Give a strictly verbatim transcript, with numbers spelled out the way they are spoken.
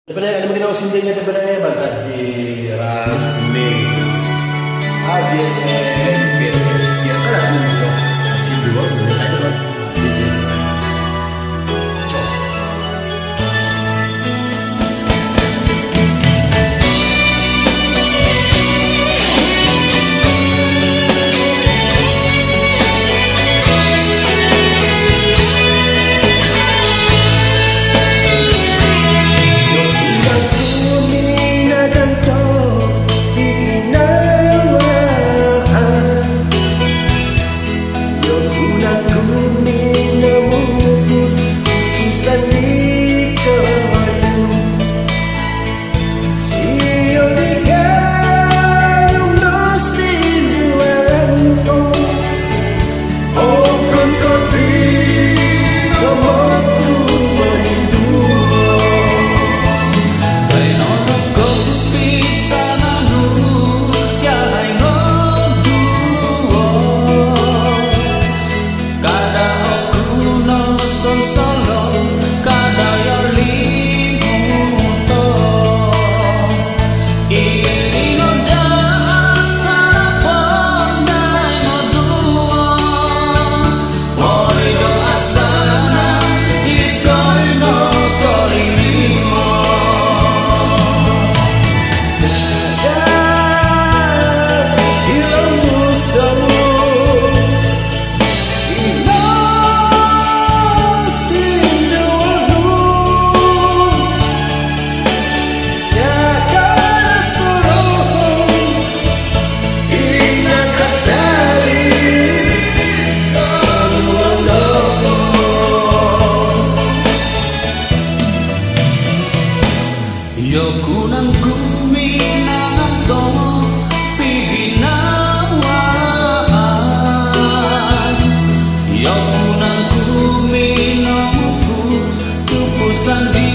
Daripada ada mungkin awak sinding, daripada mantad di rasmi A D N P S. Kira-kira aku bisa sinduo, boleh saja lah. Cok. Kada oku no sonsolo, kada yoli muto. Ino daa harapan dai moduo. Moi do asana ikoi no kolimo. Kada ilo muso. Yoku nangku minangan tomo piginawaan. Yoku nangku minomuku tupusan di